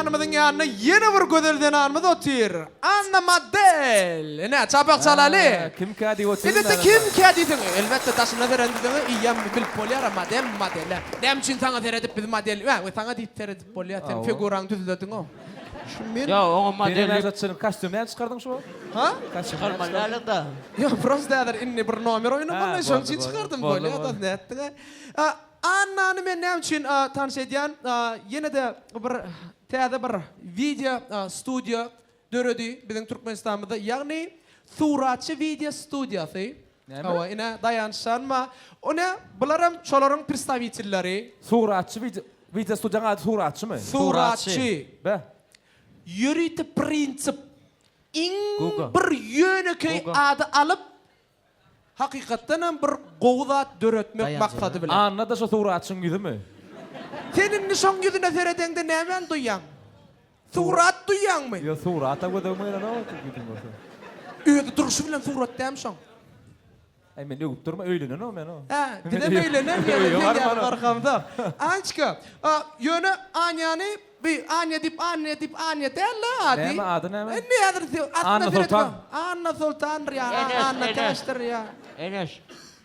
zenanymyzyň ýanynda ýene bir gözel zenanymyz otyr. Anna model. Ine, çapak çalaly. Kimkä diýip otyryn. Elbetde kimkä diýseň, elbetde daşyna serendiňi eýýäm bilip bolýar-a model model-ä. Näme üçin saňa seredip biz model, we saňa diýip seredip bolýar, sen figuraňy düzlediň-ow. Şu men. Ýok, oňa model diýip. Senem kostýum nädip çykardyň şu wagt? Ha? Çykarmaly däl-de. Ýok, prosta häzir indi bir nomer oýnamaly, şonuň üçin çykardym. Bolýar-da, nätdiň-ä? Annany men näme üçin tanyş edýän? Ýene-de bir täze bir wideo studiýa döredi biziň Türkmenistanymyzda. Ýagny Suratçy wideo studiýasy. Näme? Hawa, ine Daýançjanma. O ne? Bularam şolaryň predstawitelleri. Suratçy wideo wideo studiýaň ady Suratçymy? Suratçy. Be. Ýörite prinsip. Iň Google. bir ýönekeý Google. ady alyp Hakykatdanam bir gowy zat döretmek Daýanjyna. maksady bilen. Anna-da şo suratçyň ýüzümi? Sen indi şoň ýüzüne seredeňde nämäni duýýaň? Surat duýýaňmy? Ýo surata gözegime gelenok ýüzüni görse. Özi durşy bilen surat dämi şoň? Äý men öwüp durma öýlenen-ow men-ow. Hä, bizem öýlenen ýöne sen ýaly gorkamzok. Ançka, ýöne Anýany Bi Anýa diýip Anýa diýip Anýa däl-le ady. Näme ady näme? Indi häzir aslynda Anna Soltan. Anna Soltandyr ýa Eneş, Anna Eneş. Täçdir ýa. Eneş.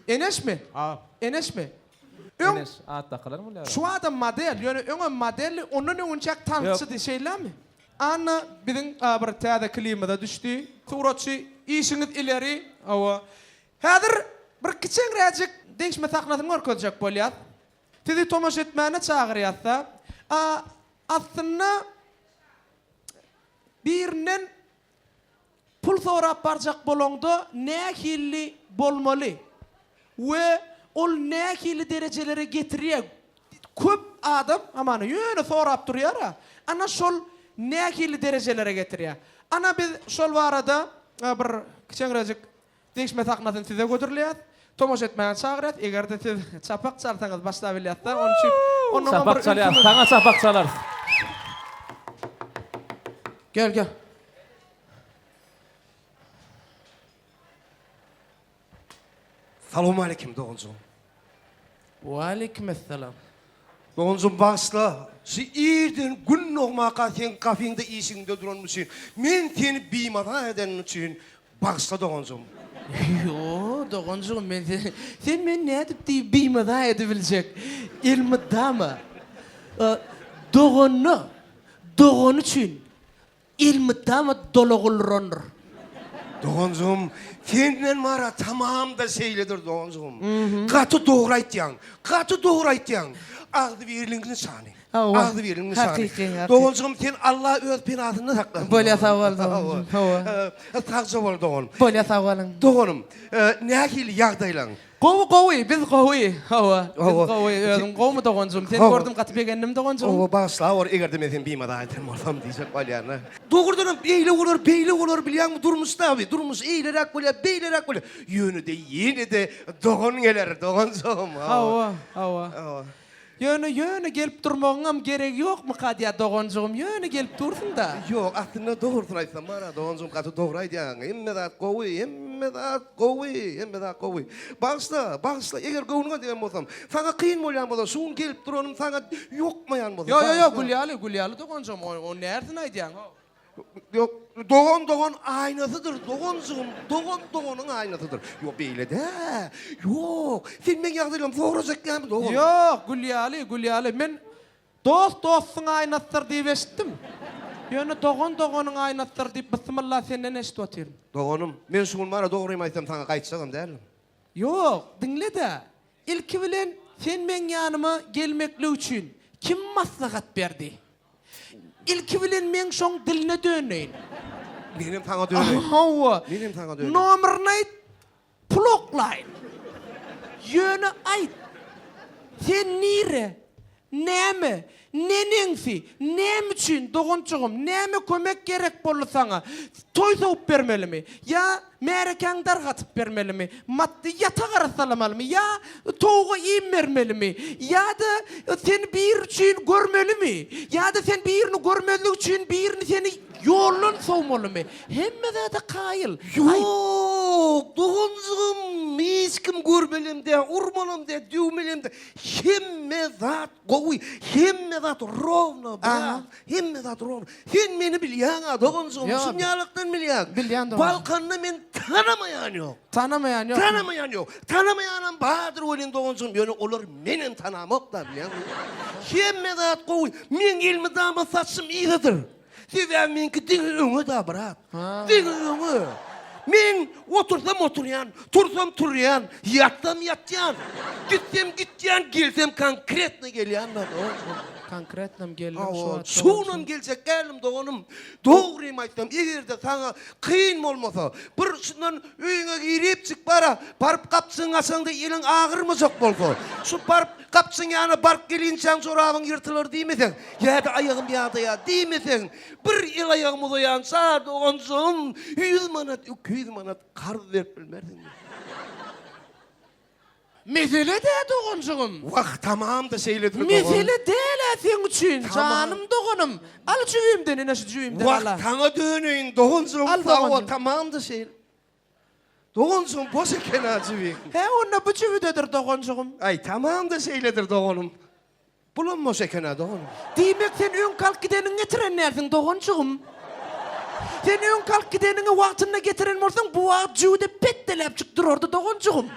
Eneşmi? Ha. Eneşmi? Öň Eneş at dakylar bolýar. şu adam model, ýöne öňem modeldi, ondan öňünçäk tansçydy, şeýlemi? Anna biziň bir täze klibimize düşdi. Suratçy, işiňiz ileri. Hawa. Häzir bir kiçeňräjik degişme sahnasyny görkezjek bolýas. Sizi tomaşa etmäne çagyrýasda. A aslynda birinden pul sorap barjak bolaňda nähilli bolmaly we ol nähili derejelere getirýä köp adam hamana ýöne sorap durýara ana şol nähili derejelere getirýä ana biz şol barada bir kiçeňräjik Degişme sahnasyny size hödürleýäs. Tomaşa etmäge çagyrýas. Eger-de siz çapak çalsaňyz başlabilýäs-de. Onuň üçin onnoňam Çapak bir çalýas. ünsüňiz. Saňa çapak çalarys. Gel, gel. Salowmaleýkim doganjygym. Waleýkimessalam. Doganjygym bagyşla, şu irden gün dogmaka seň gapyňda işigiňde duranym üçin, men seni bimaza edenim üçin bagyşla doganjygym. Ýo, doganjygym men seni, sen meni nädip diýip bimaza edibiljek? Elmydama doganyna, dogany üçin Elmydama dolagulrandyr. Doganjygym, senden bara tamam-da şeýledir doganjygym. Gaty dogry aýtýaň, gaty dogry aýtýaň. Agzybirligiň nyşany. Hawa. Agzybirligiň nyşany. Hakyky, hakyky. Doganjygym, sen Allah öz penasynda saklasyn. Bolýa sag bol doganjygym. Hawa. Sagja bol dogan. Bolýa sag boluň. Doganym, nähili ýagdaýlaň? Gowy gowy biz gowy hawa biz Hawa. gowy özüň gowmy doganjygym seni Hawa. gördüm gaty begendim doganjygym. Hawa bagyşlawor egerde men seni bimaza eden bolsam diýjek bolýan-a. Dogrudanam eýle bolar beýle bolar bilýäňmi durmuşda bi durmuş eýleräk bolýar beýleräk bolýar ýöne-de ýene-de dogan geler doganjygym Hawa hawa. Hawa. Ýöne ýöne gelip durmagyňam geregi ýokmyka diýä doganjygym ýöne gelip dursuňda. Ýok aslynda dogrusyny aýtsam bara doganjygym gaty dogry aýdýaň hemme zat gowy hemme zat gowy hemme zat gowy bagyşla bagyşla eger göwnüňe degen bolsam saňa kyn bolýan bolsa şu gün gelip duranym saňa ýokmaýan bolsa Ýo ýo ýo gül ýaly gül ýaly doganjygym o närsini aýdýaň how. Ýok, dogan dogan aýnasydyr, doganjygym, dogan doganyň aýnasydyr. Ýok, beýle dä. Ýok, sen meň ýagdaýlarymy sorajak dälmi, dogan? Ýok, gül ýaly, gül ýaly. Men dost dostuň aýnasydyr diýip eşitdim. Ýöne dogan doganyň aýnasydyr diýip bysymylla senden eşidip otyryn. Doganym, men şu gün bar-a dogrymy aýtsam saňa gaýtjagam däldim. Ýok, diňle-de, ilki bilen sen meň ýanyma gelmeklik üçin kim maslahat berdi? Ilki bilen meň şoň diline döneýin. Menem saňa döneýin. Hawa. Menem saňa döneýin. Nomerini aýt, pul oklaýyn. Ýöne aýt, sen nire, näme, neneňsi, näme üçin, doganjygym, näme kömek gerek boldy saňa? Toý sowup bermelimi? Ýa märekäňi dargatyp bermelimi? Maddy ýatak arassalamalymy? Ýa towuga iým bermelimi? Ýa-da seni biri üçin görmelimi? Ýa-da sen birini görmezlik üçin birini seni ýoldan sowmalymy? Hemme zada kaýyl. Ýok, doganjygym, hiç kim görmedi. Görmelem dä, urmalam dä, döwmelem dä. Hemme zat gowy, hemme zat rowno, brat. Hemme zat rowno. Sen meni bilýäň-a, doganjygym, şunýalykdan bilýäň. Bilýän doganjygym. Balkanda meni tanamaýan ýok. Tanamaýan ýok. Tanamaýan ýok. Tanamaýanam bardyr welin doganjygym, ýöne olar menem tanamok-da, bilýäňmi? Hemme zat gowy. Meň elmydama saçym yzadyr. Sebäbi meňki diňe öňe-da, brat. Diňe öňe. Men otursam oturýan, tursam turýan, ýatsam ýatýan. Gitsem gitýän, gelsem konkretno gelýän-de, doganjygym. Konkretnom geldim şu wagt. Şu günem geljek däldim, doganym. Dogrymy aýtsam, eger-de saňa kyn bolmasa, bir şundan öýüňe giripjik bar-a, baryp gapjygyňy açaňda eliň agyrmajak bolsa, şu baryp gapjygyň ýanyna baryp gelinçäň jorabyň ýyrtylar diýmeseň, ýa-da aýagym ýadaýar diýmeseň, Bir el-aýagym uzaýança, doganjygym, ýüz manat, 200 manat karz berip bilmersiňmi? Mesele däl, doganjygym. Wah, tamam-da şeýledir, dogan. Mesele däl-ä seň üçin, janym doganym. Al jübimden, ine şu jübimden al-a. Wah, saňa döneýin, doganjygym, Al, sag bol, doganjygym. tamam-da şeýle. Doganjygym, boş eken-ä jübiň. Hä, onda bu jübüdedir, doganjygym. Aý, tamam-da şeýledir, doganym. Bulam boş eken-ä doganym. Diýmek sen öňki alyp gideniňi getiren dälsiň doganjygym. Sen öňki alyp gideniňi wagtynda getiren bolsaň bu wagt jüwde petdeläpjik durardy doganjygym.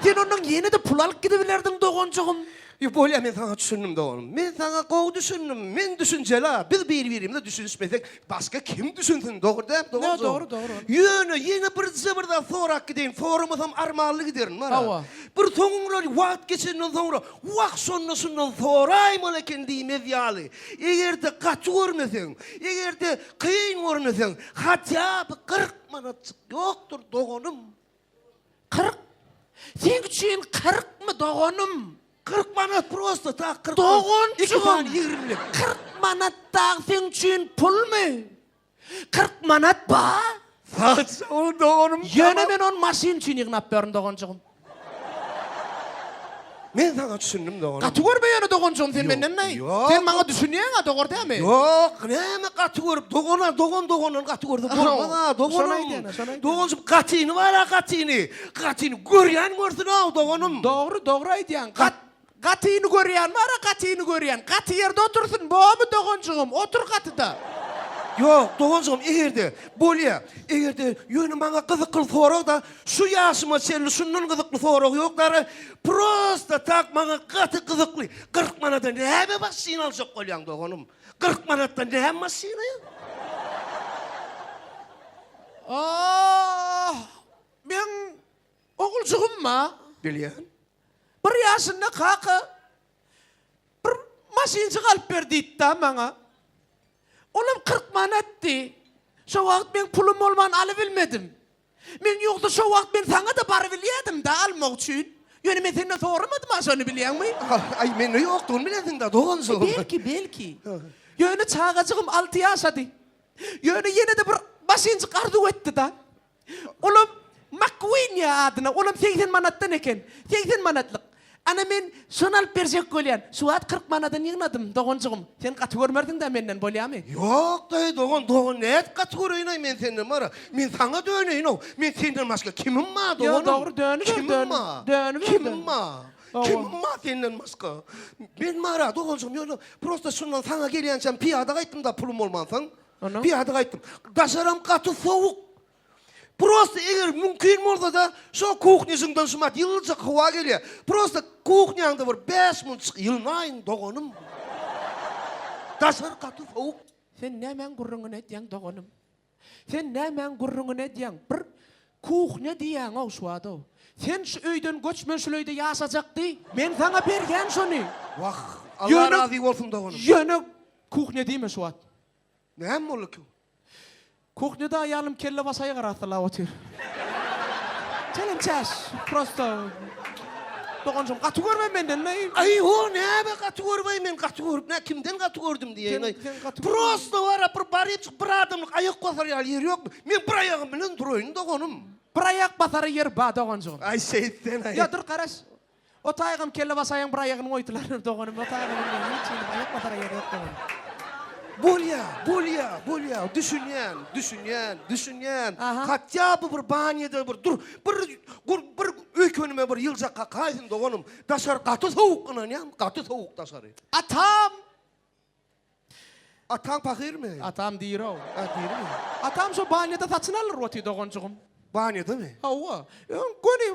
Sen ondan ýene-de pul alyp gidibilerdiň doganjygym. Ýok bolýa men saňa düşündim doganym. Men saňa gowy düşündim. Men düşünjeli-a. Biz bir-birimize düşünişmesek başga kim düşünsin dogry däl doganjygym. Dogry dogry. Ýöne ýene birje bir zat sorap gideýin. Soramasam armanly giderin bara. Hawa. Bir soňuňra wagt geçenden soňra Wah, şonda şundan soraýmaly eken diýmez ýaly. Eger-de gaty görmeseň, eger-de kyn görmeseň, hatýa by 40 manatjyk ýokdur, doganym. 40? Seň üçin kyrkmy, doganym? 40 manat prosto tak 40 manat. Iki Doganjygym, sany ýigrimlik. 40 manat dagy seň üçin pulmy? 40 manat ba? Sag bol, doganym. Ýöne men ony maşyn üçin ýygnap ýörün, doganjygym. Men saňa düşündim, doganym. Gaty görme ýöne doganjygym sen menden näý? Ýok. Sen maňa düşünýäň-ä, dogry dälmi? Ýok, näme gaty görüp, dogana dogan dogandan gaty görse bolmaz-a, doganym. Şony aýdýan-a, şony aýdýan. Doganjygym, gatyny bar-a, gatyny. Gatyny görýän görsün-ow, doganym. Dogry, dogry aýdýaň. Gat Gatyny görýän bar-a, gatyny görýän. Gaty ýerde otursyn, bormy doganjygym, otur gatyda. Ýok, doganjygym, eger-de, bolýa, eger-de, ýöne maňa gyzykly sorag-da, şu ýaşyma çenli şundan gyzykly sorag ýok dara, prosta tak maňa gaty gyzykly, 40 manada näme maşyn aljak bolýaň doganym? 40 manatdan näme maşyny? Ah, meň oguljygym bar. Bilýän. Bir ýaşynda kaka bir maşynjyk alyp ber diýipdi-ä maňa. Olam 40 manatdy. Şo wagt meň pulum bolman alybilmedim. Men ýogsa şo wagt men saňa-da barybilýädim-dä almak üçin. Ýöne men senden soramadym-a şony bilýäňmi? Aý mende ýokdugyny bilensiň-dä doganjygym. Belki, belki. Ýöne çagajygym alty ýaşady. Ýöne ýene-de bir maşynjyk arzuw etdi-da. Olam McQueen ýa adyna, olam 80 manatdan eken. 80 manatlyk. Ana men şony alyp berjek bolýan. Şu wagt 40 manadan ýygnadym, doganjygym. Sen gaty görmersiň-dä menden, bolýamy? Ýok, daýy dogan, dogan nädip gaty göreýin-aý men senden bar-a. Men saňa döneýin-ow. Men senden başga kimim bar, doganym? Ýok, dogry, dönüber, Kimim dön, bar? dönüber, Kimim dön. bar? Hawa. Kimim bar senden başga? Men bar-a, doganjygym, ýöne prosta şundan saňa gelýänçäm pyýada gaýtdym-da pulum bolmansoň. Ondan? Pyýada gaýtdym. Daşaram gaty sowuk. Prosta eger mümkin bolsa-da, şo kuhnýasyňdan şumat ýylyjak howa gelýär. Prosta kuhnýaňda bir bäş munçuk ýylnaýyn, doganym. Daşary gaty sowuk. Sen nämäň gürrüňini edýäň, doganym? Sen nämäň gürrüňini edýäň? Bir kuhnýa diýýäň-ow şu wagt-ow. Sen şu öýden göç, men şul öýde ýaşajak diý. Men saňa berýän şony. Wah, Allah razy bolsun, doganym. Ýöne Kuhnýa diýme şu wagt. Näme boldy ki? Kuhnýada aýalym kelle baş aýgyr asylap otyr. Çelim çäş, prosto. Doganjygym gaty görme menden ne? Aý ho näme gaty görüp men gaty görüp nä kimden gaty gördüm diýeýin. Prosto bara bir baryp bir adamlyk aýak basar ýaly ýer ýokmy? Men bir aýagym bilen duraýyn doganym. Bir aýak basara ýer bar doganjygym. Aý şeýtsen aý. Ýa dur garaş. O taýgam kelle basaýaň bir aýagyny goýdular doganym o taýgam indi hiç hili aýak basara ýeri ýok doganym. Bolýa, bolýa, bolýa, düşünýän, düşünýän, düşünýän. Aha. Hatýa by bir banýada bir dur, bir gur, bir. Öýkenime bir ýyljak kakaýsyn doganym. Daşary gaty sowuk ynanýaňmy? Gaty sowuk daşary. Atam! Ataň pahyrmy? Atam diri-ow. A, dirimi? Atam şo banýada saçyny aldyryp otyr doganjygym. Banýadamy? Hawa. Öň göni,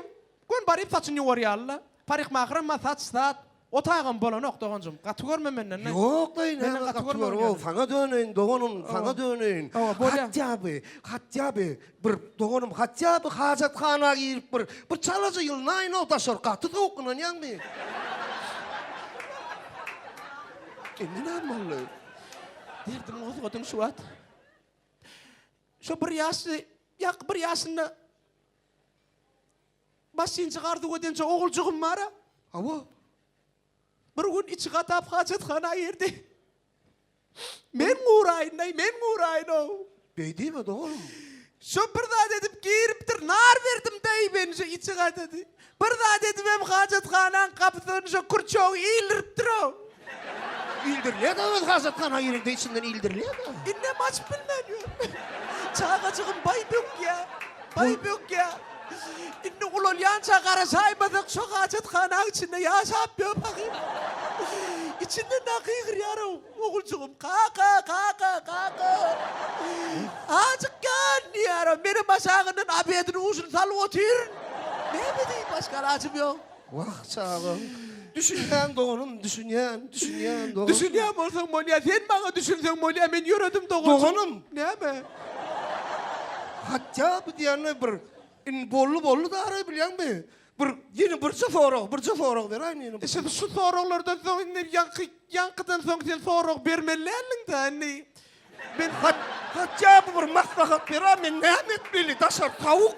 göni baryp saçyny ýuwar ýaly-la. Parikmahyram-a saç zat. O taýgam bolanok doganjygym. Gaty görme menden. Ýok daýy, Menden näme gaty gaty görme görme. ýöne. Saňa döneýin doganym, saňa döneýin. Hawa, bolýa. Hatda bi, hatda bi, bir doganym, hatda bi hajathana girip bir, bir çalaja ýylnaýyn-ow daşary gaty sowuk ynanýaňmy? Indi näme boldy? Derdimi gozgadyň şu wagt. Şo bir ýaşly, ýa bir ýaşynda Başynjy arzuw edenje oguljygym bar-a. Hawa. Bir gün içi gatap hajathana girdi. Men guraýyn-daý, men guraýyn-ow. Beý diýme doganym. Şo bir zat edip giripdir, nar berdim-daý men şo içi gatady. Bir zat edibem hajathanaň gapysyny şo kurçogy ildiripdir-ow. Ildirilýär-dä öz hajathana gireňde içinden ildirilýär-dä. Indem açyp bilmän ýörün. Çagajygym baý bökýä, baý bökýä. Indi ulalýança garaşaýmasak şo hajathanaň içinde ýaşap ýör pahyr. Içinden-de gygyrýar-ow oguljygym, Kaka, kaka, kaka. Ajykýan diýýär-ow. Menem aşagyndan obedini ujyny salyp otyryn. Näme diýip başga alajym ýok. Wah, çagam. Düşünýän doganym, düşünýän, düşünýän doganym. Düşünýän bolsaň bolýa, sen maňa düşünseň bolýa, men ýöredim doganjygym. Doganym. Näme? Hatda bu diýende bir indi boldy boldy dara bilýäňmi? Bir ýene birje sorag, birje sorag beräýin ýene. Şimdi şu soraglardan soň indi ýaňky ýaňkydan soň sen sorag bermeli däldiň-dä indi. Men hat hatda bir maslahat berä men näme etmeli daşary sowuk.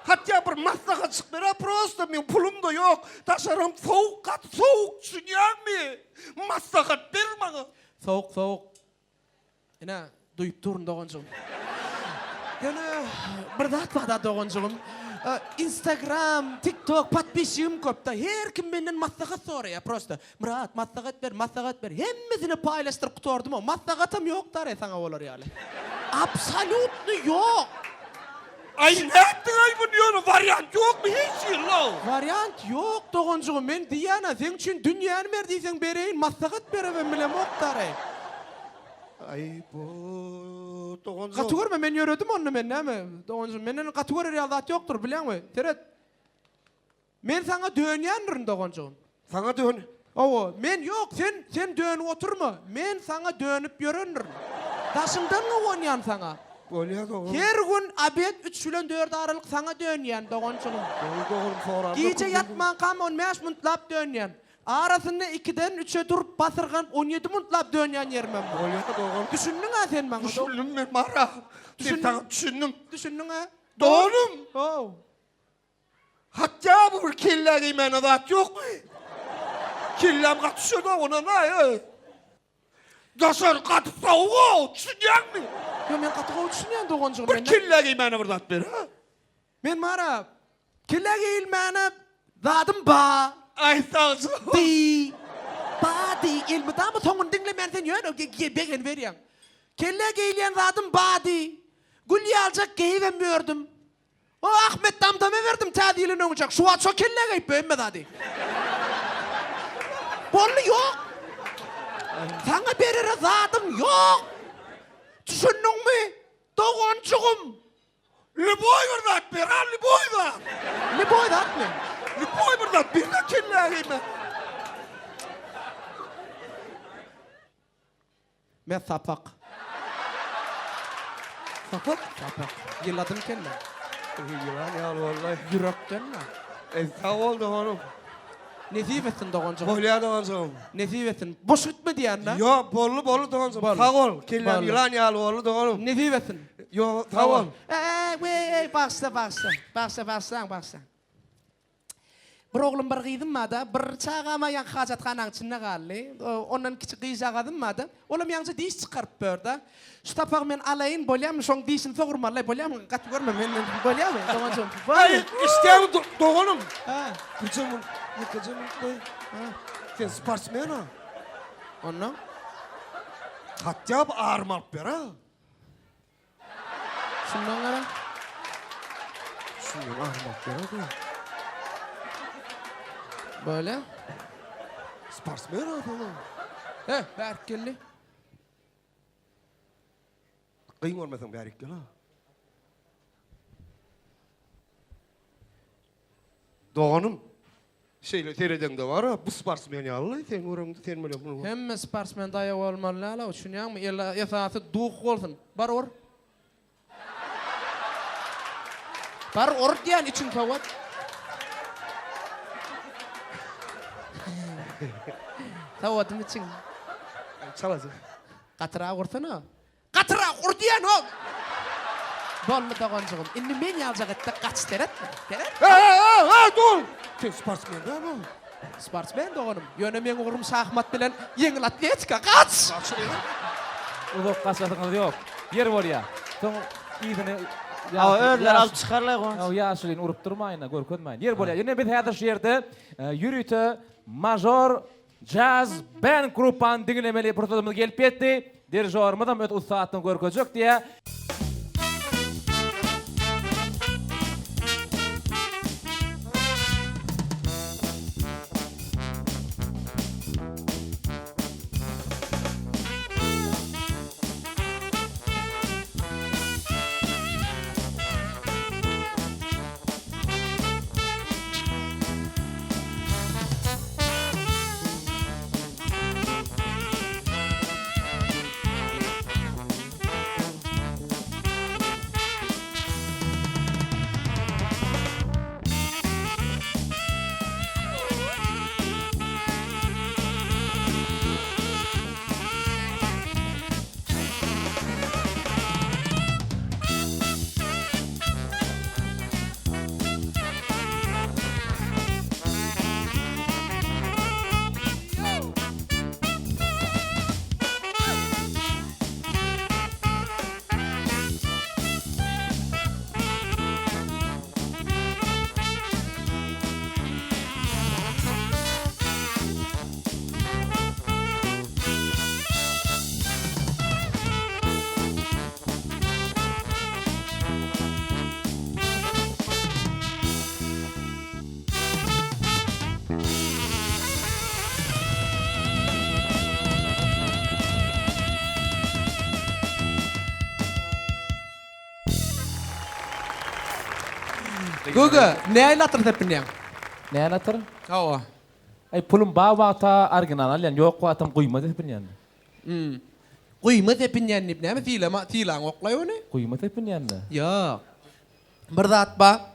Hatda bir maslahatjyk berä prosta meň pulum-da ýok daşaram sowuk gaty sowuk düşünýäňmi maslahat ber maňa. Sowuk sowuk. Ine duýup durun doganjygym. Ýöne bir zat barda doganjygym. Instagram, TikTok podpisçigim köpda her kim menden maslahat soraýar prosta. Myrat, maslahat ber, maslahat ber. Hemmesine paýlaşdyryp gutardym-ow. Maslahatam ýok daraý saňa bolar ýaly. Absolýutny ýok! Aý nätdiňaý muny ýöne wariant ýokmy hiç hili-ow? Wariant ýok doganjygym, men diýýän-ä, seň üçin dünýäni ber diýseň bereýin, maslahat berebem bilemok daraý. Aý bu doganjygym. Gaty görme, men ýöredim onda men näme, doganjygym, menden gaty görer ýaly zat ýokdur, bilýäňmi? Seret. Men saňa dönýändirin doganjygym. Saňa dön. Hawa, men ýok, sen, sen dönüp oturma. Men saňa dönüp ýörendirin. Daşyňdan guwanýan saňa. Bolýa dogan. Her gün obed üç bilen dört aralyk saňa dönýän doganjygym. Boldy doganym soramda. Gije ýatmankam on bäş muntlap dönýän. Arasynda ikiden üçe durup basyrganyp on ýedi muntlap dönýän ýerimem bar. Bolýa dogan. Düşündiň-ä sen maňa? Düşündim men bara. Men saňa düşündim. Düşündiň-ä? Doganym. How. Hatda bu bir kellä geýmäne zat ýokmy? Kelläm gaty düşedi ona naý. Daşary gaty sowuk, düşünýäňmi? Ýo men gaty gowy düşünýän doganjygym. Bir kellä geýmäne bir zat ber ha. Men bara kellä geýilmäne zadym ba. Aý sagja. Diý. Ba diý. Elmydama soňuny diňlemän sen ýöne begeniberýäň. Kellä geýilýän zadym ba diý. Gül ýaljak geýibem ýördüm. O Ahmet damdama berdim täze ýylyn öňüçak şu wagt şo kellä geýip hemme zady. Boldy ýok. Saňa berere zadym ýok. Düşündiňmi? Doganjygym. Lüboý bir zat ber a lüboý zat. Lüboý zatmy? Lüboý bir zat ber-de kellä geýme. Me sapak. Sapak? Sapak. Ýyladym kelle. Ýylan ýaly boldy. Ýürekden-de. Eý, sag bol doganym. Nesip etsin doganjygym. Bolýar doganjygym. Nesip etsin. Boş gitme diýýän-dä. Ýok, boldy, boldy doganjygym. Sag bol. Kellem ýylan ýaly boldy doganym. Nesip etsin. Ýok, sag bol. Eý, weý, bagyşla, bagyşla. Bagyşla, bagyşlaň, bagyşlaň. Bir oglum bir gyzym barda, bir çagam-a ýaňky hajathanaň içinde galdy. Ondan kiçi gyzjagazym barda, olam ýaňja diş çykaryp ýördi. Şu tapagy men alaýyn, bolýamy, şoň dişini sogurmaly, bolýamy, gaty görme menden, bolýamy, doganjygym? Aý, eşidýäňmi, doganym? Hä. Birje minut, ýekeje minut goý. Hä. Sen sportsmen-a. Onnoň? Hatda bir arma alyp ber-a. Şundan gara. Şundan arma alyp ber-a. Bolýa. Sportsmen adam. He, bärik geldi. Kyn görmeseň bärik gel ha. Doganym, şeýle seredeňde bar-a, bu sportsmen ýaly-laý, sen göreňde sen bilen muny. Hemme sportsmen daýaw bolmaly däl-ow, düşünýäňmi? Esasy duh bolsun. Bar ur. Bar ur diýýän, içiň sowat. Sowadymy içiň? Çalaja. Gatyrak ursana. Gatyrak ur diýýän hol! Boldy doganjygym, indi men ýaljak etde gaç seret, seret. Eý-eý-eý, dur! Sen sportsmen dälmi? Sportsmen doganym, ýöne meň ugrum şahmat bilen ýeňil atletika, gaç! Gaç eý! Uzak gaçasyňyz ýok. Ýer bolýa. Soň yzyny Hawa, özleri alyp çykarlaý goňşy. Hawa, ýaşulyny urup durmaýyn-a, görkezmäýin. Ýer bolýa. Ine biz häzir şu ýerde ýörite mažor Jazz Band gruppany diňlemeli pursatymyz gelip ýetdi. Dirižorymyzam öz ussatlygyny görkezjek diýýär. Göge, nähili atyr sepinýäň? Nähili atyr? Hawa. Aý pulum bar wagta original alýan, ýok wagtam guýma sepinýän. Guýma sepinýän diýip näme sylama sylaňoklaý ony? Guýma sepinýän-dä. Ýok. Bir zat bar.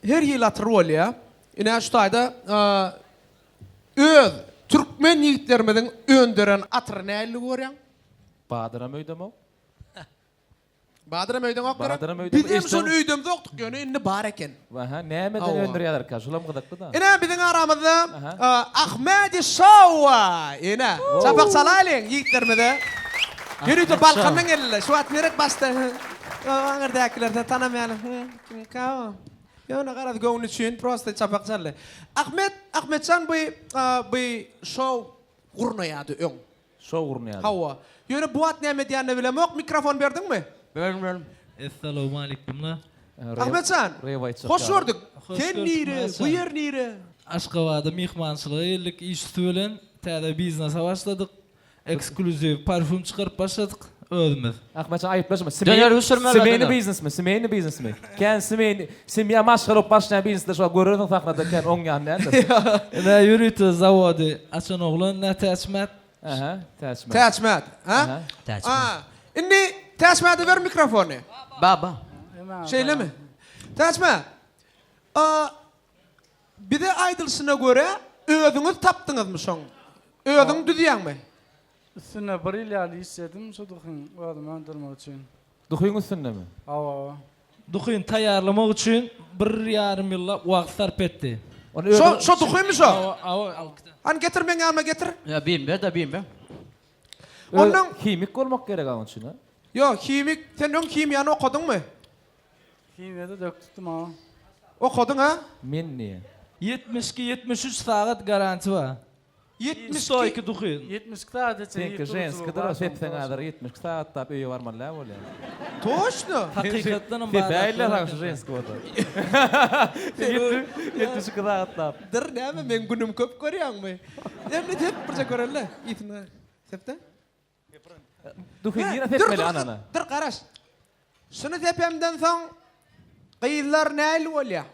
Her hili atyr bolýar. Ine şu taýda öz türkmen ýigitlerimiziň öndüren atyry nähili görýäň? Badyram öýdemok. Badyram öýdeňok gerek? Badyram öýdem. Bizem şony öýdemzokdyk ýöne indi bar eken. Aha, nämeden öndürýärlerkä? Şolam gyzykly-da. Ine biziň aramyzda Ahmedi Şowa. Ine, çapak çalaýlyň ýigitlerimize. Ýörite Balkandan geldiler. Şu wagt gerek başda. Aňyrdakylar seni tanamaýarlar. Kimkä o? Ýöne garaz göwni üçin prosta çapak çaldy. Ahmet, Ahmetjan bu bu şow gurnaýardy öň. Şow gurnaýardy. Hawa. Ýöne bu wagt näme edýänini bilemok. Mikrofon berdiňmi? Berdim, berdim. Essalawmaleýkumla. Ahmetjan, hoş gördük. Sen nire, bu ýer nire? Aşgabada myhmançylyga geldik iş üsti bilen. Täze biznese başladyk. Eksklýuziw parfüm çykaryp başladyk özümiz. Ahmetjan aýyplaşma. Döner bişirmeli Semeýni döner. biznesmi? Semeýni biznesmi? Kän semeýni, semýa maşgala bolup başlaýan biznesler şo görersiň sahnada kän oňýan däldir. Ine ýörite zawody açan oglan nä Täçmät. Aha, Täçmät. Täçmät, ha? Aha. Täçmät. A, indi Täçmäde ber mikrofony. Baba. Şeýlemi? Täçmät, a, bize aýdylyşyna görä, özüňiz tapdyňyzmy şoň? Özüň düzýäňmi? Üstünde bir ýyl ýaly işledim şu duhyň özüm öndürmek üçin. Duhyň üstündemi? Hawa, hawa. Duhyny taýýarlamak üçin bir ýarym ýyllap wagt sarp etdi. Ony özüň Şo, şo duhymy şo? Hawa, hawa, al git. Hany getir meň ýanyma getir. Ýa birini ber-de, birini ber. Onnoň Himik bolmak gerek onuň üçin, a? Ýok, himik, sen öň himiýany okadyňmy? Himiýada dök tutdum hawa. Okadyň, a? Men diýýän. 72, 73 sagat garanti bar. 72. Stoýki duhy. 72 sagat içinde Seňki ženskidir o sepseň azar 72 sagatlap öýe barmaly däl bolýar. Toçno. Hakykatdanam bar. Sepäýler saňa şu ženski bolsa. 72 sagatlap. Dyr näme meň günüm köp görýäňmi? Indi sep birje göreli. Ýetini sepde. Duhy nirä sepmeli anana? Dur garaş. Şuny sepemden soň gyzlar nähili bolýar?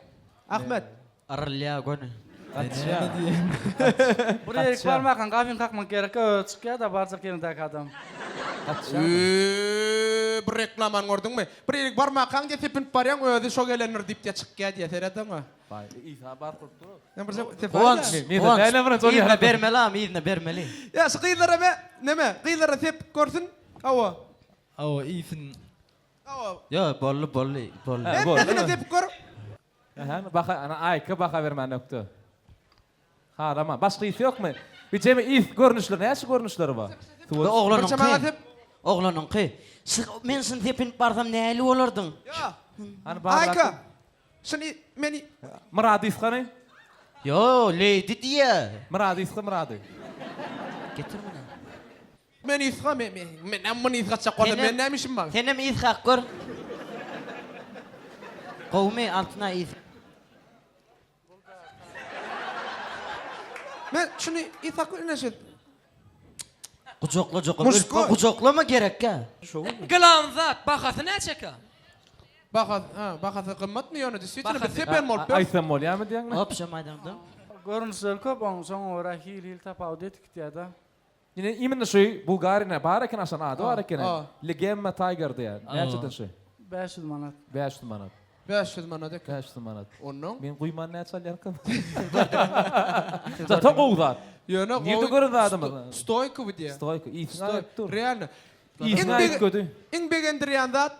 Ahmet. Arylýar göni. Gaçýar. Bir ýerik barmakan gapyny kakmak gerek özi çykýar-da barjak ýerindäki adam. Gaçýar. Öööö bir reklamany gördüňmi? Bir ýerik barmakaň diýe sepinip barýaň özi şo gelendir diýip diýe çykýar diýe seret oňa. Baý Isa bar bolup dur. Guwanç, Guwanç, yzyna bermeli am, yzyna bermeli. Ýa şu gyzlara me, neme, gyzlara sepip görsün. Hawa. Hawa, iýsin. Hawa. Ýo, boldy, boldy, boldy. Hemmesine sepip gör. Aha, baha, ana Aýka baha bermän ökde. Harama. Başga ys ýokmy? Bir jemi ys görnüşleri, näçe görnüşleri bar? Bu oglanyňky. Oglanyňky. Men şuny sepinip barsam nähili bolardyň? Ýa. Aýka. Şuny meni. Myrady ysgany. Ýo, leýdi diýýä. Myrady ysga Myrady. Getir muny. Meni ysga men men men muny ysgatjak bolsam men näme işim bar? Senem ysgap gör. Gowumy Altynaý ys. Men şuny ysgap gör ine şu. Gujakla jokam. Gujaklama gerekkä. Gylan zat bahasy näçekä? Bahasy, ha, bahasy gymmatmy ýöne diswitno biz sepen bolup ýörüs. Aýtsam bolýamy diýýäňmi? Opşam aýdaňda. Görnüşleri köp oň, şoňa görä hil-hil tapawut edip gitýär-de. Ine imенно şu Bulgarine bar eken aşan ady bar eken. Legemma Tiger diýýär. Näçeden şu? 500 manat. 500 manat. 500 manat eken. 500 manat. Onnoň? Men guýman näçe alýarkam? Zato gowy zat. Ýöne gowy. Nirde gören zadymyz? Stoýka bu diýýär. Stoýka. Ýysyny aýyp dur. Realno. Ýysyny aýyp gödi. Iň begendirýän zat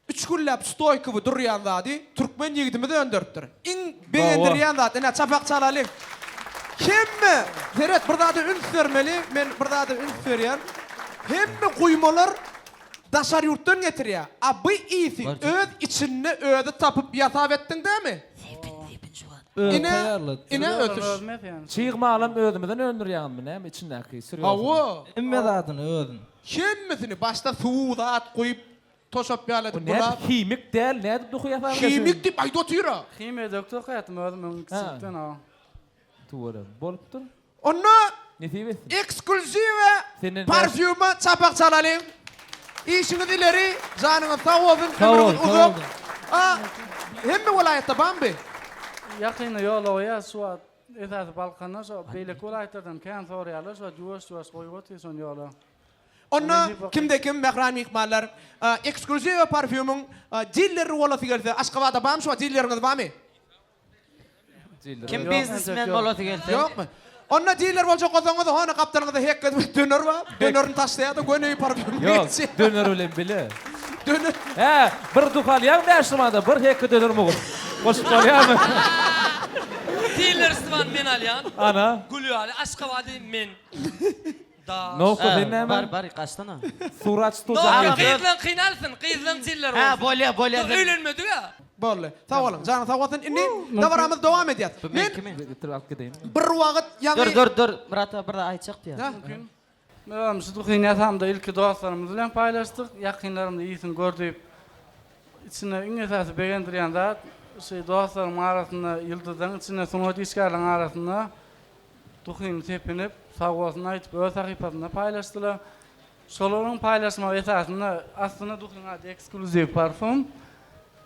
Üç günläp stoýkowy durýan zady türkmen ýigidimiz öndüripdir. Iň begendirýän zat, ine çapak çalalyň. Hemme, seret bir zada üns bermeli, men bir zada üns berýän. Hemme guýmalar daşary ýurtdan getirýär. A bu isi öz içinde özi tapyp ýasap etdiň dämi? Sepin, sepin şu wagt. Özi Ine, taýýarlady. ine ösüş. Çig malam özümizden öndürýäňizmi näme içindäki sürýosyny? Hawa. Hemme zadyny özün. Hemmesini başda suw zat guýup Toşap ýaly edip Bu bulap. nädip himik däl, nädip duhy ýasap bilersiň? Himik diýip aýdyp otyr-a. Himiýa dökdi okaýatym özüm öň kiçilikden o. Tüweleme. Bolupdyr. Onda Nesip etsin. eksklýuziwe Senden parfýuma çapak çalalyň. Işiňiz ileri, janyňyz sag bolsun, Sag bol, ömrüňiz sag uzak. bol. A, hemme welaýatda barmy bi? Ýakynda ýola goýýas şu wagt esasy Balkanda şo beýleki welaýatlardan kän soraýarlar şu wagt ýuwaş ýuwaş goýup otyr şony ýola. Onda kimde-kim mähriban myhmanlar eksklýuziw parfýumyň dilleri bolasy gelse Aşgabada barmy şu wagt dilleriňiz barmy? Kim biznesmen bolasy gelse. Ýokmy? Onda diller boljak bolsaňyz hony gapdalyňyzda hek edip döner bar. Dönerini taşlaýar-da göni parfýum Ýok, geçýär. döner bilen bile. Döner. Hä, bir duh alýaň 500 manada, bir hekge döner mugt. Goşup bolýarmy? Diller Stwan men alýan. Ana. Gül ýaly Aşgabady men. Da. Nowka sen näme? Bar bar gaçsana. Surat Nowka studiýa. gyzlaň kynalsyn, gyzlaň jiller bolsun. Hä bolýa bolýa. Dur öýlenmedik-ä. Boldy. Sag boluň. Janyň sag bolsun. Indi dabaramyz dowam edýär. Bu Men meňkimi? Getirip alyp gideýin. bir wagt ýaňy Dur dur dur Myrat aga bir zat aýtjak diýýär. Hä? Özüm şu duhyny ýasamda ilki dostlarymyz bilen paýlaşdyk. Ýakynlarym da iýsin gör diýip. Içinde iň esasy begendirýän zat şu dostlarymyň arasynda ýyldyzlaryň içinde sungat işgärleriniň arasynda Duhyny sepinip, sagbolsun aýdyp öz sahypasynda paýlaşdylar. Şolaryň paýlaşmagy esasynda, aslynda duhyň ady eksklýuziw parfum.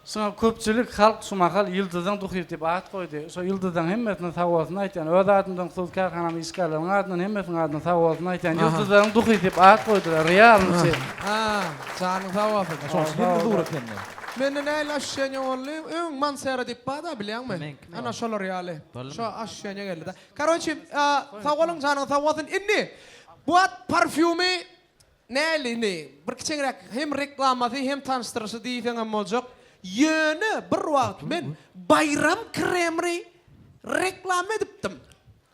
Şuňa köpçülik, halk şu mahal Ýyldyzyň duhy diýip at goýdy. Şo ýyldyzlaryň hemmesine sagbolsun aýtýan. Öz adymdan, hususy kärhanamyň işgärleriniň adyndan hemmesiniň adyndan sagbolsun aýtýan. Ýyldyzlaryň duhy diýip at goýdular. Realnyçy. Ha, janyň sag bolsun. Şoň üçin hem dur ekende. Mende nähili oşuşeniýa boldy? Öň Mansera diýip bar-da, bilýäňmi? Meňkimi? Ana şolar ýaly. Şo oşuşeniýa geldi-de. Karoçi, sag boluň, janyňyz sag bolsun. Indi bu at parfýumy näli indi bir kiçeňräk hem reklamasy hem tanyşdyryşy diýseňem boljak. Ýöne bir wagt men Baýram kremri reklama edipdim.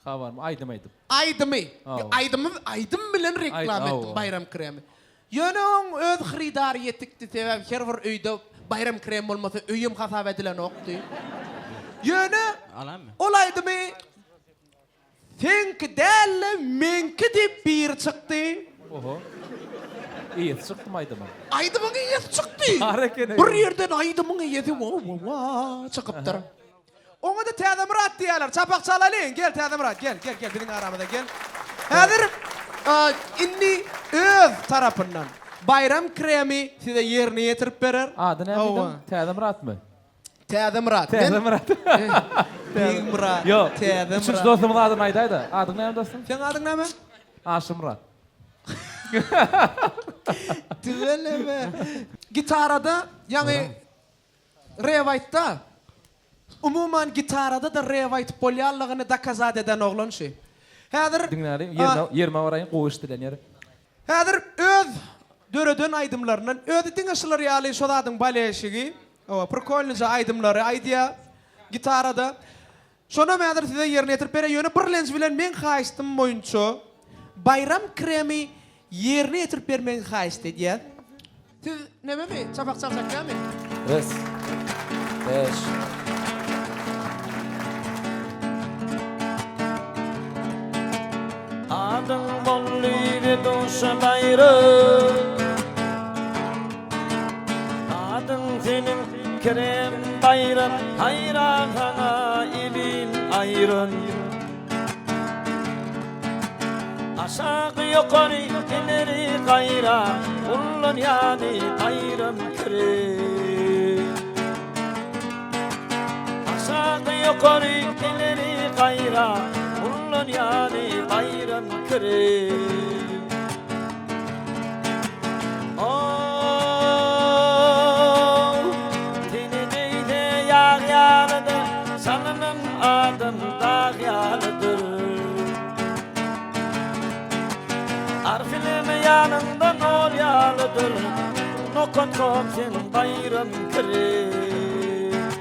Habarym, aýdym aýdyp. Aýdymy. Aýdymy aýdym bilen reklama etdim Baýram kremi. Ýöne oň öz hyrydary ýetikdi, sebäbi her bir öýde Baýram krem bolmasa öýem hasap edilenokdy. Ýöne ol aýdymy. Seňki däl-de, meňki diýip biri çykdy. Oho. Eýesi çykdymy aýdymyň? Aýdymyň eýesi çykdy. Bar ekeni. Bir ýerden aýdymyň eýesi wa-wa-wa çykypdyr. Oňa-da Täzemyrat diýýärler. Çapak çalalyň. Gel Täzemyrat, gel, gel, gel biziň aramyza gel. Häzir indi öz tarapyndan Baýram kremi size ýerine ýetirip berer. Ady näme diýdiň? Täzemyratmy? Täzemyrat. Täzemyrat. Begmyrat. Ýok. Täzemyrat. Üçünji dostumyň adyny aýdaý-da. Adyň näme dostum? Seň adyň näme? Aşyrmyrat. Tüweleme. Gitarada ýaňy rep aýtda. Umuman gitarada-da rep aýtyp bolýanlygyny dokazat eden oglan şi. Häzir Diňläliň, ýerine ýerime baraýyn, gowy eşidilen ýeri. Häzir öz döreden aýdymlaryndan özi diňe şular ýaly şo zadyň baleşigi, hawa, prikolnyja aýdymlary aýdýar gitarada. Şonam häzir size ýerine ýetirip berer, ýöne birlenji bilen meň haýyştym boýunça Baýram kremi ýerine ýetirip bermegiňi haýyşt edýäs. Siz nememi, çapak çaljak dälmi? Res. Beş. Adyň boldy duşa baýram. Adyň seniň Kerem Baýram Haýran saňa ilim aýran. Aşagy ýokary ileri gaýra Ullanýany Baýram Kerem. Aşagy ýokary ileri gaýra Ullanýany Baýram Kerem. Ow, teni deýse ýag ýalydyr, Çalynan adam dag ýalydyr. Arfileme ýanyňda nol ýalydyr, Nokat kop sen Baýram kirim.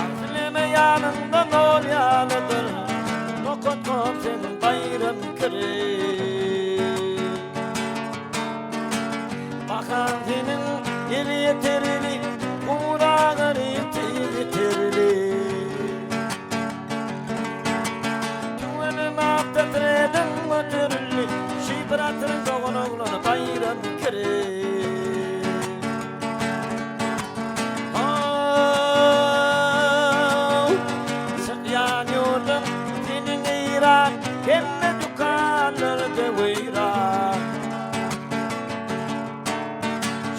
Arfileme ýanyňda nol ýalydyr, Nokat kop sen Baýram kirim. Bakan seniň elýeterli, Guragyry tiz ýeterli. Tüweleme awtotrediň göterildi, Şi bratyň dogan oglany Baýram kirim. How, çykýan ýurduň seniň Eýran, Hemme dükanlarda weýran.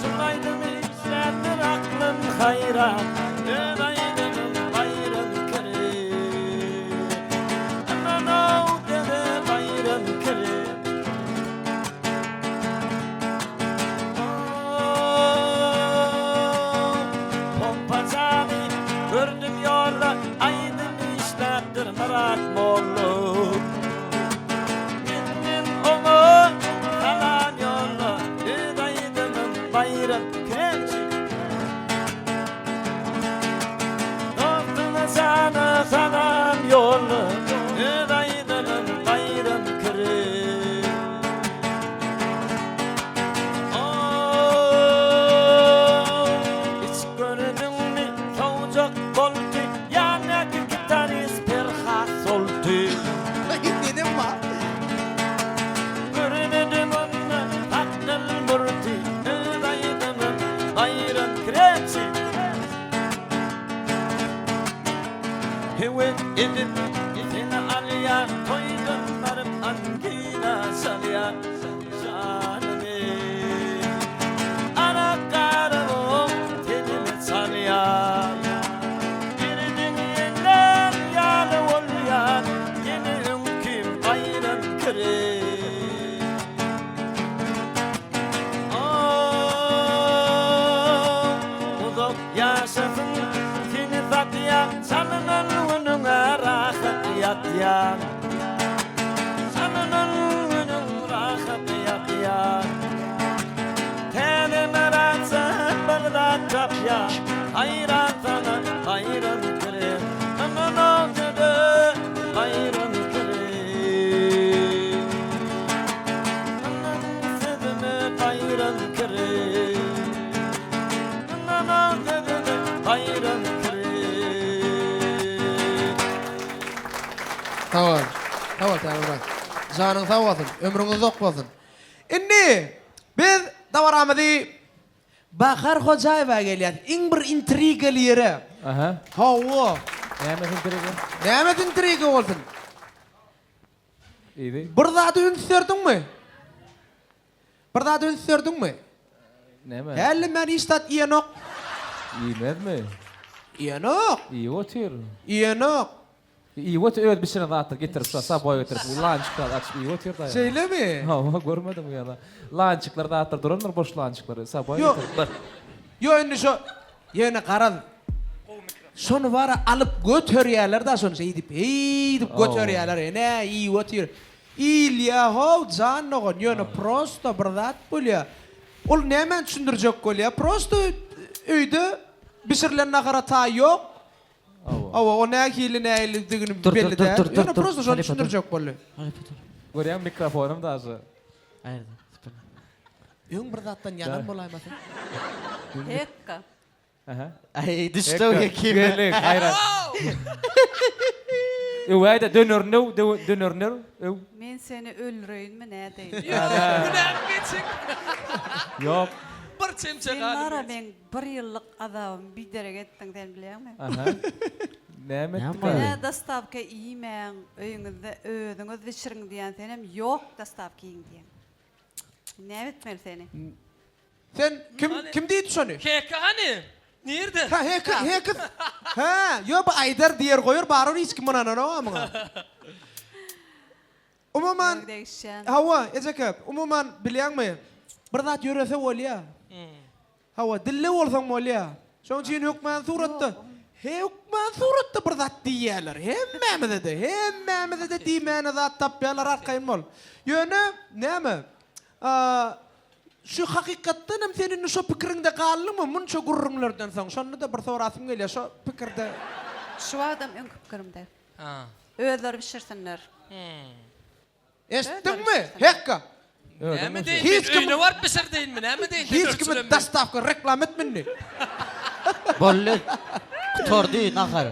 Şul aýdymy işländir aklym haýran, Öz aýdymym Baýram Kerim. Aman-ow dede Baýram Kerim. Ow, pompa jany gördüm ýolda, Aýdym işläpdir Myrat molla. Menden oňa salam ýolla, Öz aýdymym Baýram Keremçi. Dostuňa jana salam ýolla, Öz aýdymym Baýram Kerem. Ow, hiç gördüňmi sowjak boldy, Ýandaky gitarist Perhat soldy. Nenem bar. Görmedim onda sakgal murty, Öz aýdymym Baýram Kremçi. Höwes edip seni alýan, Toýdan baryp angina çalýan, Janymy arak garyp tenimi çalýan. Birden ýeller ýaly bolýan, Ýene öňkim Baýram kireý. Oh, uzak ýaşasyn seni satýan, Çalynan günüňe rahat ýatýan. Çalynan günüň rahat ýatýan. Täze myratça bir zat tapýan, Haýran saňa Baýram kireý. Aman ogjuda Baýram kireý. Aman sözüme Baýram kireý. Aman sözüme Baýram kireý. Sag bol. Sag bol Täzemyrat. Janyň sag bolsun, ömrüň uzak bolsun. Indi biz dabaramyzy Bahar Hojaýewa gelýäs. Iň bir intrigaly ýere. Aha. Hawa. Nämesi intriga? Nämesi intriga bolsun? Yzy. Bir zada üns berdiňmi? Bir zada üns berdiňmi? Näme? Häli men hiç zat iýenok. Iýmezmi? Iýenok. Iýip otyr. Iýenok. Iýip otyr, öz bişiren zatlar getirip, şo saboý getirip, lançikler açyp iýip otyr daýy. Şeýlemi? Hawa, görmedim ýa-da. Lançikler zatlar durandyr, boş lançikler, saboý Ýok. getirip. Ýok, indi şo ýöne garaz. Şony bara alyp göterýärler-da şony şeýdip, heýdip göterýärler, ene iýip otyr. Iýilýä how jan dogan ýöne prosto bir zat bolýa. Ol nämäni düşündirjek bolýa? Prosto öýde bişirilen nahara taý ýok. Hawa o nähili nähilidigini belli däl. Ýöne prosto şony düşündirjek boldy. Görýäňmi mikrofonym daže. Öň bir zatdan ýanan bolaýmasyn? Hekga. Aha. Aý düşdi hekime. Gelin haýran. Öwäýde dönerini öw, dönerini öw. Men seni öldüreýinmi nädeýin? Ýok, günämi geçiň. Ýok. Bir çemçe Sen galyp bara geç. meň bir ýyllyk azabymy biderek etdiň sen bilýäňmi? Aha. Näme etdik? Menä dostawka iýmäň, öýüňizde özüňiz bişiriň diýýän senem ýok dostawka iýiň diýýäň. Näme etmeli seni? Sen kim kim diýdi şony? Heka hany? Nirde? Ha heka heka. Ha, ýo bu aýdar diýer goýar barybir hiç kim ynananok muňa. Umuman hawa ejeke umuman bilýäňmi bir zat ýörese bolýa. Hawa dilli bolsaň bolýa. Şoň üçin hökman suratda hökman suratda bir zat diýýärler. Hemmämize-de hemmämize-de diýmäne zat tapýarlar arkaýyn bol. Ýöne näme Şu hakykatdan hem sen indi şo pikiriňde galdyňmy munça gürrüňlerden soň? Şonda-da bir sorasym gelýär, şo pikirde. Şu wagtam öňki pikirimde. Özleri bişirsinler. Eşitdiňmi, Hekga? Näme deýin Hiç men kim- öýüne baryp bişir deýinmi näme deýin Hiç kimi dostawka reklama etme indi. Boldy. Gutardy nahar.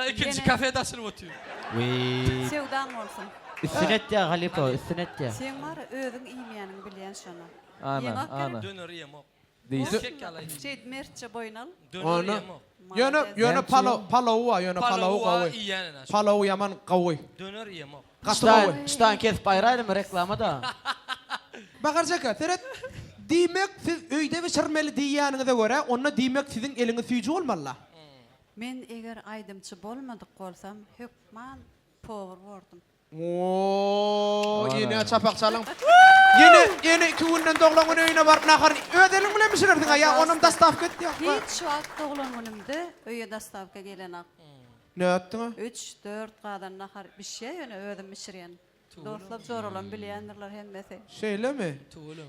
Ikinji kafede açylyp otyr. Wiý. Söwdaň bolsun. Üstüne etýär halypa, üstüne etýär. Seň bar özüň iýmeýäniňi bilýän şony. Ana, ana. Döner iýemok. Diýse. Kek alaýyn. Şeýdip mertçe boýun al. Döner iýemok. Ýöne, ýöne palaw, palawy bar, ýöne palawy gowy. Iýýän ene. Palawy ýaman gowy. Döner iýemok. Gaty gowy. Ştan kesip aýraýlymy reklama-da. Bahar jeke, seret. Diýmek siz öýde bişirmeli diýýäniňize görä, onda diýmek siziň eliňiz süýji bolmaly-la. Men eger aýdymçy bolmadyk bolsam hökman powur bordum. Ooh ýene çapak çalyň. Ýene ýene iki günden doglan güni öýüne baryp naharyny öz eliň bilen bişirersiň a ýa onam dostawka et ýa. Hiç wagt doglan günümde öýe dostawka gelenok. Nätdiňa? Üç, dört gazan nahar bişýä ýöne özüm bişirýän. Dostlar joralam bilýändirler hemmesi. Şeýlemi?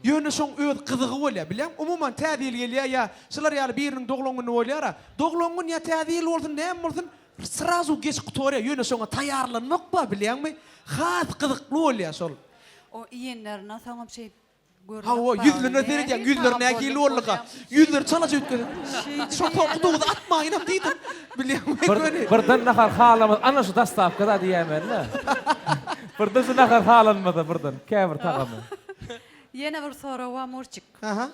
Ýöne şoň öz gyzygy bolýar, bilýäňmi? Umuman täze ýyl gelýär ýa şular ýaly biriniň doglan güni bolýar-a. Doglan gün ýa täze ýyl bolsun, näme bolsun, srazu geç gutarýar. Ýöne şoňa taýýarlanmak bar, bilýäňmi? Has gyzykly bolýar şol. O iýenlerinden soňam şeýdip Görmek Hawa, bar. ýüzlerine seredýäň, ýüzleri nähili bolduka? Ýüzleri çalaja üýtgedi. Şo soňky duzy atmaýynam diýdim. Bilýäňmi, göni. Birden nahar halamaz, ana şu dostawka-da diýäýmeli-dä. Birden şu nahar halanmasa birden, käbir tagamy. Ýene bir sorag bar, Murçik. Aha.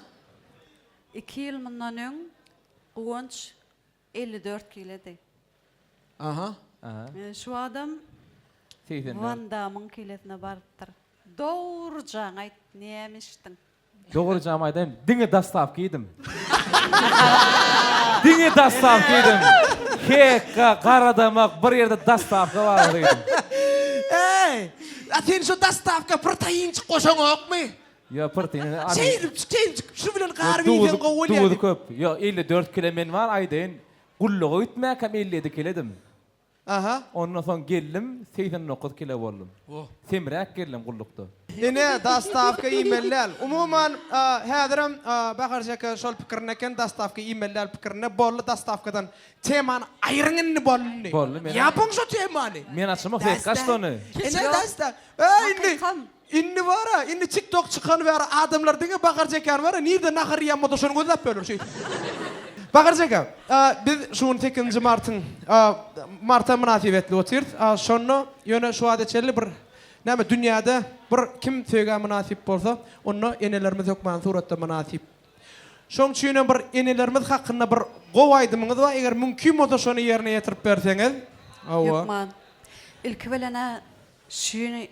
Iki ýyl mundan öň Guwanç 54 kiledi. Aha. Şu adam Wan Damyň kilesine barypdyr. Dogrujaňy aýt, näme içdiň? Dogrujaňy aýdaýyn, diňe dostawka iýdim. Diňe dostawka iýdim. Hekga, garadamak, bir ýerde dostawka bar diýdim. Eý, a sen şu dostawka proteýinjik goşaňokmy? Ýok, protein. Şeýdip, şeýdip, şu bilen garyp iýseň gowy bolýar. Duzy köp. Ýok, 54 kile men bar, aýdaýyn. Gulluga gitmäkäm 57 kiledim. Aha. Ondan soň geldim, 89 kile boldum. Semräk geldim gullukda. Ine, dostawka iýmeli däl. Umuman, häzirem Bahar jeke şol pikirinde eken, dostawka iýmeli däl pikirinde. Boldy dostawkadan. Temany aýryň indi boldy indi. Boldy, men. Ýapyň şu temany. Men açamok, sen kaçdy ony. Ine, dosta. Eý, indi. Indi bar-a, indi TikTok çykany bäri adamlar diňe Bahar Jekäni bar-a, nirde nahar iýen bolsa şony gözläp böler şeýdip. Baharja aka, biz şu gün sekizinji martyň marta mynasybetli otyrys. Şonda ýöne şu wagta çenli bir näme dünýäde bir kim söýgä mynasyp bolsa, onda enelerimiz hökmany suratda mynasyp. Şoň üçinem bir enelerimiz hakynda bir gowy aýdymyňyz bar, eger mümkin bolsa şony ýerine ýetirip berseňiz. Hawa. Hökman. Ilki bilen-ä şuny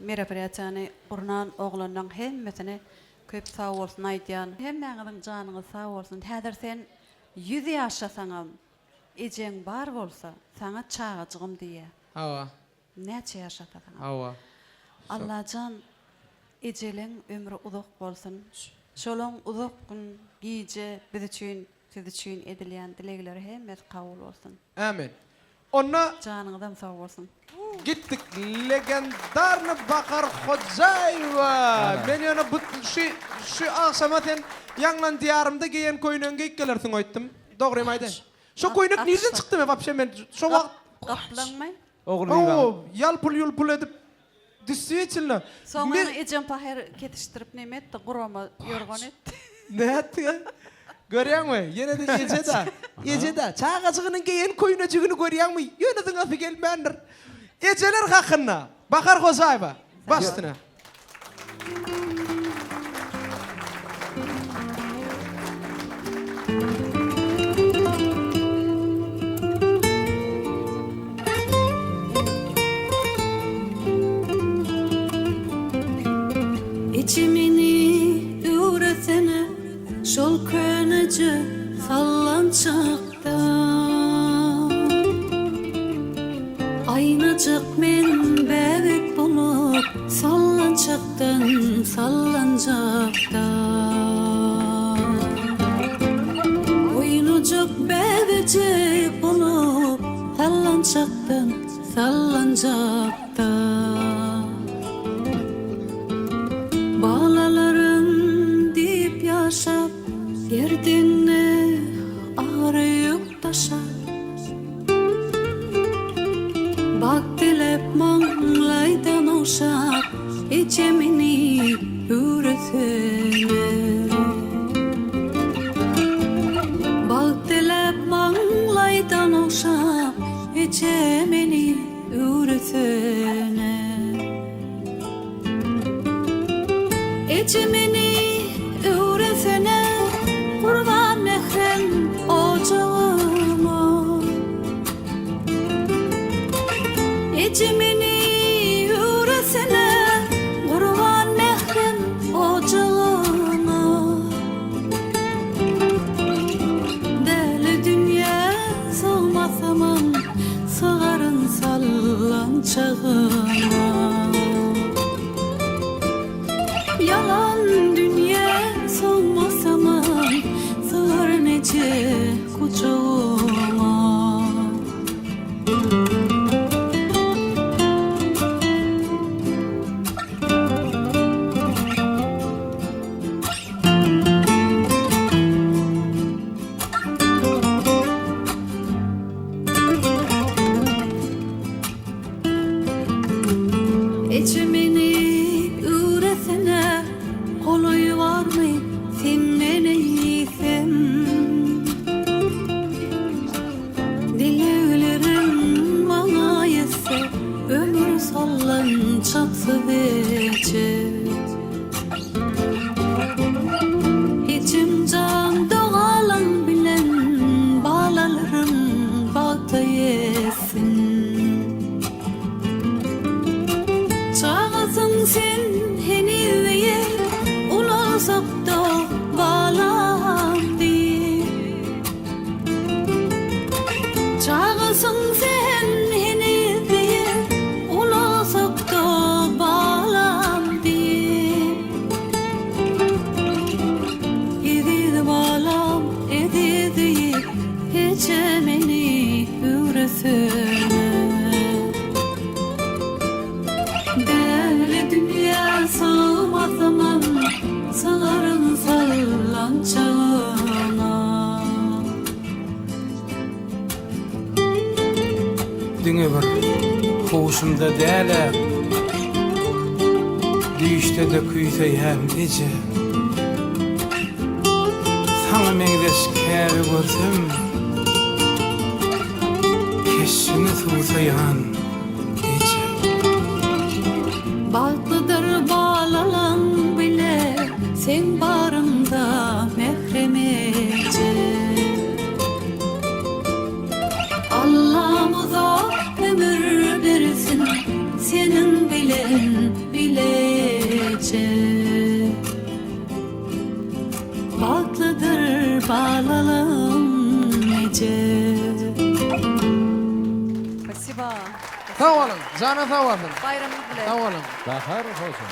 meropriýatiýany gurnan oglanlaň hemmesine köp sag bolsun aýdýan. Hemmäňiziň janyňyz sag bolsun. Häzir sen ýüz ýaşasaňam ejeň bar bolsa saňa çagajygym diýýär. Hawa. Näçe ýaşasaňam. Hawa. Allajan ejeleň ömri uzak bolsun. Şolaň uzak gün gije biz üçin siz üçin edilýän dilegleri hemmesi kabul bolsun. Amin. Onda. Janyňyzam sag bolsun. Gitdik legendarny Bahar Hojaýewa. Men ýöne bu şu şu agşama sen Ýaňlan diýarymda geýen köýnegiňi geýip gelersiň öýtdüm. Dogrymy aýdaýyn. Şo köýnek nirden çykdy men wapşe men şo wagt. Gaplaňmy? Ogulbibäň. Hawa, ýalpul-ýulpul edip Düsýetilno. Soň ony ejem pahyr kesişdirip neme etdi, gurama ýorgan etdi. Nätdi? Görýäňmi? Ýene-de eje-de. Eje-de. Çagajygynyň geýen köýnejigini görýäňmi? Ýöne zyňasy gelmändir. Ejeler hakynda. Bahar Hojaýewa. Baş üstüne. Içimini öwretsene şol köneje sallançakda. Aýnajak men bäbek bolup sallançakdan sallanjakda. Oýnajak bäbejek bolup sallançakdan sallanjakda. Balalarym diýip ýaşap gerdende agyr ýük daşap. Bagt diläp maňlaýdan ogşap, Ejemini öwretsene. Bagt diläp maňlaýdan ogşap, Ejemini öwretsene. Eje meni öwretsene Gurban mährem ojagyma Eje meni öwretsene Gurban mährem ojagyma Däli dünýä sygmasamam Sygaryn sallançagyma. Ýalan dünýä sygmasamam Sygaryn eje gujagyma. Eje meni öwretsene golaý barmy senden eýsem Dileglerim maňa ýetse ömür sallançaksyz eje. Ejem jan dogalaň bilen balalarym bagta ýetsin. Çagasyň sen heniz diýip, ulalsak-da balam diýip. Çagasyň sen heniz diýip, ulalsak-da balam diýip. Eziz balam, eziz diýip, eje meni öwretsene. Däli dünýä sygmasamam, sygaryn sallançagyna. Diňe bir huşumda däl-ä, düýşde-de küýseýän eje. Saňa. meňzeş käbe görsem, Keşbiňe suwsaýan eje. Bagtlydyr balalaň bile seň baryňda mährem eje. Allam uzak ömür bersin seniň bilen bileje. Bagtlydyr balalam eje. Spasiba. Sag boluň, janyň sag bolsun. Baýramyňyz bilen. Sag boluň. Bahar hoşum.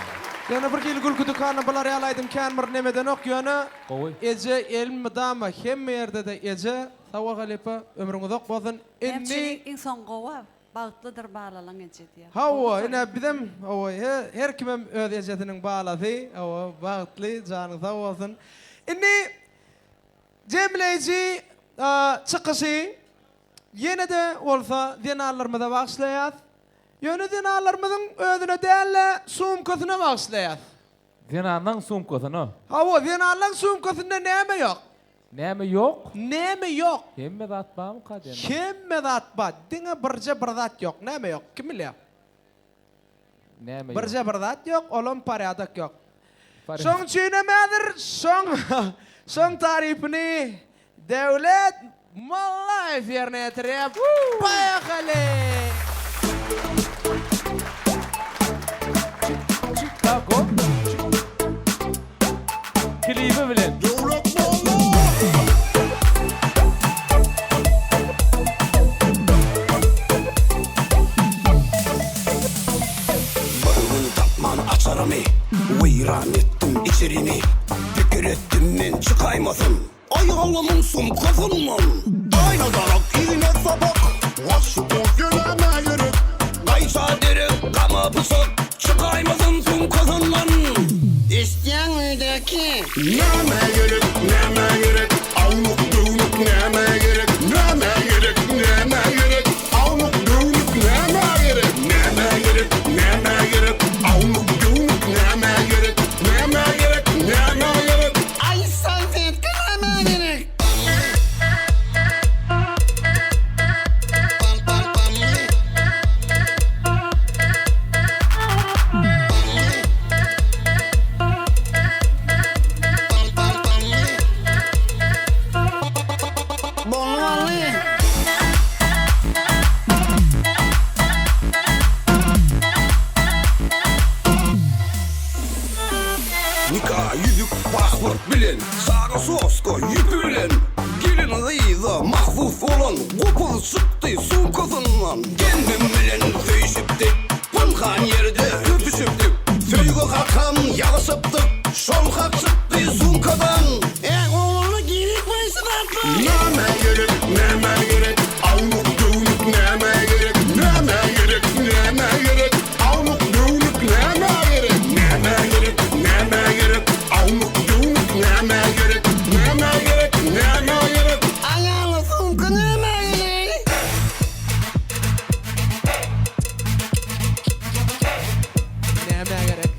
Ýöne bir hili gülki dükany bular ýaly aýdym kän bir nemedenok ýöne Gowy. eje elmydama hemme ýerde-de eje sag bol halypa ömrüň uzak bolsun Näme indi üçin iň soňky gowy Bagtlydyr balalaň eje diýýär. Hawa ine bizem hawa her kimem öz ejesiniň balasy hawa bagtly janyň sag bolsun. Indi jemleýji çykyşy ýene-de bolsa zenanlarymyza bagyşlaýas. Ýöne zenanlarymyzyň özüne däl-de sumkasyna bagyşlaýas. Zenanlaň sumkasyna. Hawa zenanlaň sumkasynda näme ýok? Näme ýok? Näme ýok? Hemme zat barmyka diýen. Hemme zat bar. Diňe birje bir zat ýok. Näme ýok? Kim bilýär? Näme ýok? Birje bir zat ýok, olam porýadok ýok. Şoň üçinem häzir şoň şoň tarypyny Döwlet Mollaýew ýerine ýetirýär. Poýehali! Çikago klibi bilen. Döwlet Mollaýew! Bir gün tapman açarymy, Weýran etdim içerini. Pikir etdim men çykaýmasyn. Aýalymyň sumkasyndan Aýna darak, iýne sapak Waş kofe nämä gerek? Gaýça derek, gama pyçak Çykaýmasyn sumkasyndan Eşitýäňmi öýdäki? Nämä gerek, nämä gerek? Awnuk-döwnük nämä gerek? Nämä gerek, nämä gerek? Awnuk-döwnük nämä gerek? Nämä gerek, nämä gerek? Awnuk-döwnük nämä gerek? Nämä gerek, nämä gerek? Aý salfetka nämä gerek? Bolly bolly. Nika ýüzük pasport bilen, çaga soska ýüpi bilen, Gelin gyza mahsus bolan gopuz çykdy sumkasyndan. Kendim bilen söýüşipdik, pynhan ýerde öpüşipdik, Söýgi hakam ýazyşypdyk, şol hat çykdy sumkadan. E oglanlar gerekmi şu zatlar? Nämä gerek, nämä gerek, Awnuk-döwnük nämä gerek, nämä gerek, nämä gerek, Awnuk-döwnük nämä gerek, nämä gerek, nämä gerek, Awnuk-döwnük nämä gerek, nämä gerek, nämä gerek. Aýaly sumka nämä gerek? Nämä gerek?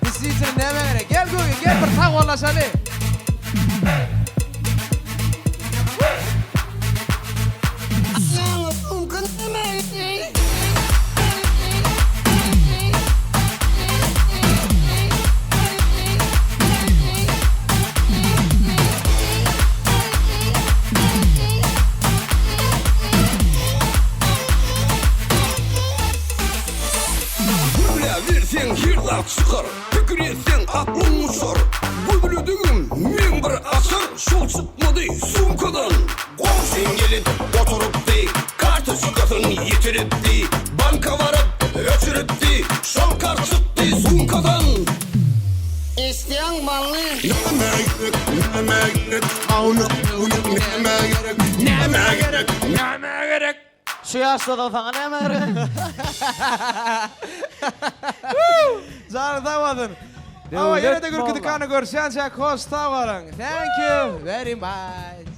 Действительно nämä gerek? Gel Gögi, gel bir sag bollaşaly. Aýaly sumka nämä gerek? Gürläberseň her zat çykar, Pikir etseň aklyň uçar. Gözledigim meň bir açar, Şol çykmady sumkadan. Goňşym gelip oturypdy, Kartoçkasyn ýitiripdi. Banka baryp öçüripdi, Şol kart çykdy sumkadan. Eşitýäňmi bally? Nämä gerek, nämä gerek, Awnuk-döwnük nämä gerek, nämä gerek, nämä gerek. Şu ýaşda-da saňa näme gerek? Janyň sag bolsun. Hawa ýene-de gülki dükanda görüşýänçäk hoş sag boluň. Thank you very much.